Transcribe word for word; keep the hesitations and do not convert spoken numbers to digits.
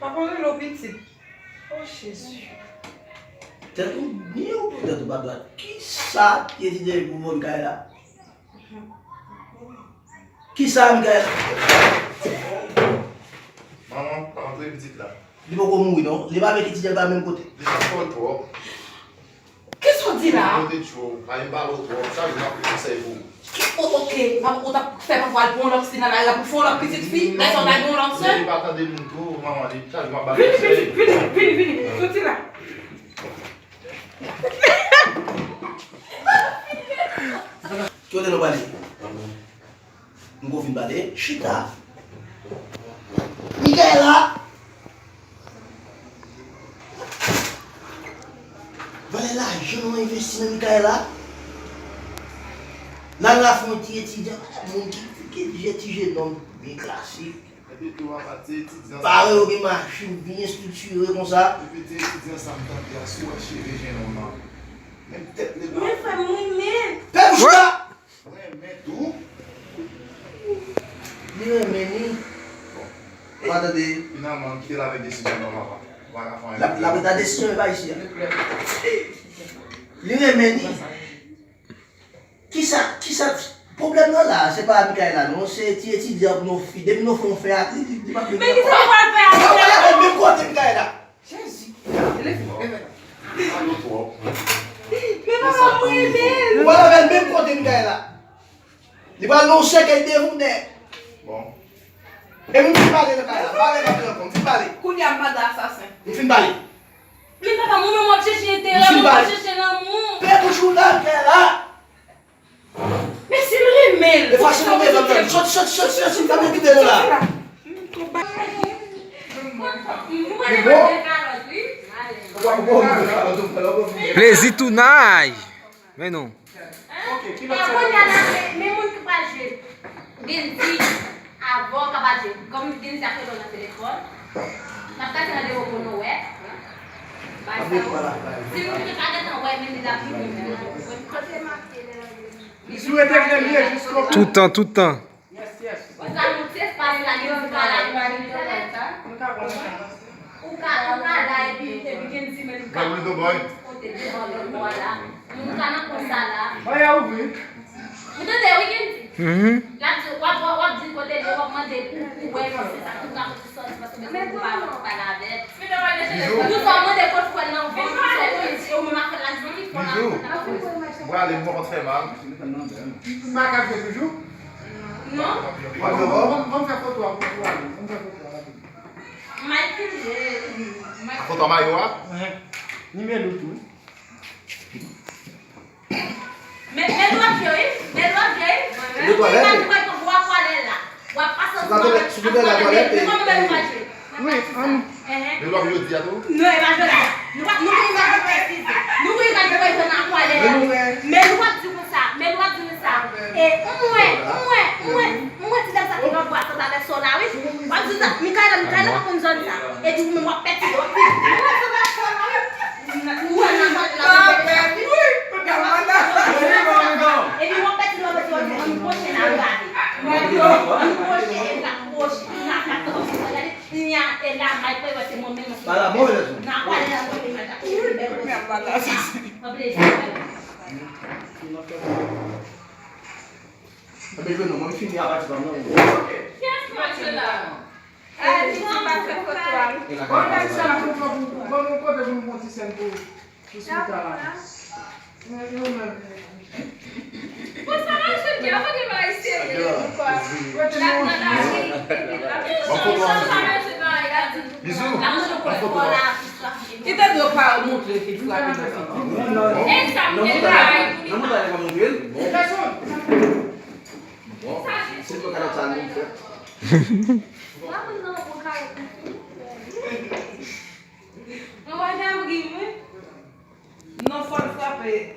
Papa rele w pitit. O Jezi. Tèt ou byen ou pou tèt ou pa dwat? Kisa ki etidye pou moun kay la? Kisa, Mikaèl? Manman, pa antre pitit la. Li poko mouri non. Li pa avèk etidye, li pa menm kote. Li pa fò twòp. Kisa w di la? Li monte cho, pa vin pale w twòp. Chak jou m ap konsèy pou ou. Ki, o, oke, m ap, ou t ap fè papa al pran yon lòt fi nan lari a pou fè yon lòt pitit fi? Lè sa w ta gen yon lòt sè? Li pa tande moun tou, manman, li chak jou m ap ba l konsèy. Vini, vini, vini, vini, vini, soti la. Ki kote nou prale? Nou gon fin pale. Chita. Mikaela! Valè lajan nou envesti nan Mikaela. Nan la fè yon ti etidyan, moun ki, ki je ti jenòm, byen klasik. Epi tou, papa, ti etidyan sa. Paran yo gen machin byen estriktire konsa. Epi ti etidyan sa, m tande a, si w wè cheve jenòm nan, menm tèt li pa. Men frè m, mwen menm. Fè bouch ou la! Mwen renmen tou. Li renmen ni. Bon. Ou pa tande? Finalman, m kite l avèk desizyon nan papa. Ou pa ka fè anyen. L ap, l ap ret a desizyon, e pa isi a. Li renmen ni. Kisa, kisa, pwoblèm nan la, se pa Mikaela non, se ti etidyan pou nou fi. Depi nou fè yon fè ak li, li, li pa vle. Men kisa ou pral fè ak li? Ou pral avè l menm kote Mikaela. Jezi. Leve, leve la. Alo twòp. Men papa, mwen renmen l. Ou pral avè l menm kote Mikaela. Li pral nan yon sèkèy devan w dèyè. Bon. E m fin pale nan kay la. M pale nan telefòn. M fin pale. Kounye a m pa de asasen. M fin pale. Men papa, mwen menm w ap chèche enterè, mwen w ap chèche lanmou. Fè bouch ou la, Mikaela. Men si l renmen l, e fason nou te fè l. Soti, soti, soti, soti, pa kite nou la. Plezi tou nay. Men non. Kounye a la, men, men moun ki pral jwe. Gendy, avan w ka pral jwe. Kòm Gendy ap rele w nan telefòn, n ap pase nan depo pou nou wè. Bagay sa yo. Si nou te pa gentan wè, men li la vini. Kote m ap ye lè l ap vini? Li sou rete klè, li ye jiskobout. Toutan, toutan. Yes, yes. Konsa nou tès pale la, Gendy pa la, li pa vini nan wè sa. Nou ka pran sa. Ou ka, ou ka la, epi, epi Gendy, men li ka kote devan lòt bò la. Nou ka nan konsa la. Bay a ouvri. Ou tande wi Gendy? Mhm. L ap di, w ap, w ap, w ap di kote li, w ap mande pou, pou wè si se sa ki ka fè sòti, paske mwen pa, pa la avè l. Bizou. Pou sa w mande kot frè l nan vant, pou sa w konnen si ou menm ak frè l la zanmi, fò l ap fè sa. Bizou. Mwen ale, mwen pa konn fè mal. M pa ka jwe toujou? Non. Ban m fè foto a pou, pou ale. Ban m fè foto a rapid. Mike filme. A foto a mayo a? Enhen. Nimewo tou. Men, men dwòg yo, wi. Men dwòg yo, wi. Mwen menm. Ou imajine w wè yon gwo twalèt la. W ap pase ansanm avèk, avèk twalèt, men kòman men nou pa jwe? Wi, ann. Enhen. Men dwòg yo di a tou? Non, e pa jodi a. Nou pa, nou konn pa jwe eskize. Nou konn pa jwe nan twalèt la. Men nou wè. Men nou ap di konsa, men nou ap di konsa. E, mwen, mwen, mwen, mwen, ti dam sa ki nan bwa, sa avèk sò la, wi. W ap di sa, Mikaela, Mikaela pa konn zòn sa. Epi ou menm w ap pètile, w ap di, mwen, sa avèk sò la, wi. Ou wè nan zòn la, epi w ap pètile, w ap di, ann pwoche la, gade. Ann pwoche, epi l ap pwoche, l ap pwoche, gade. Nya, e la, may kwè wè se mwen menm ki. Pala bon, lè sou. Nan pale la, mwen menm, mwen ta kote bèl kote. Mwen pale la, sa se. Mwen plezi, mwen. Mwen bezwen non, mwen fini a pati pa m nan. Kiyès ki matche la? Ah, li di pa fè foto a. Bon, sa pou pran pou, bon, nou kote pou nou pran ti sèn pou, pou sou ta la. Bon, sa mache byen, pa gen bagay serye. L ap nan lari, epi l ap chanje, sa mache bagay la di. Bizou, an foto a. Li te dwe pa montre fi frape nan figi. E sa m te bay pou li. Nan mouda li pa montre l. Bon, se pou kalòt sa nou fè. Mwen pa janm ri, wi. Non, fò l frape.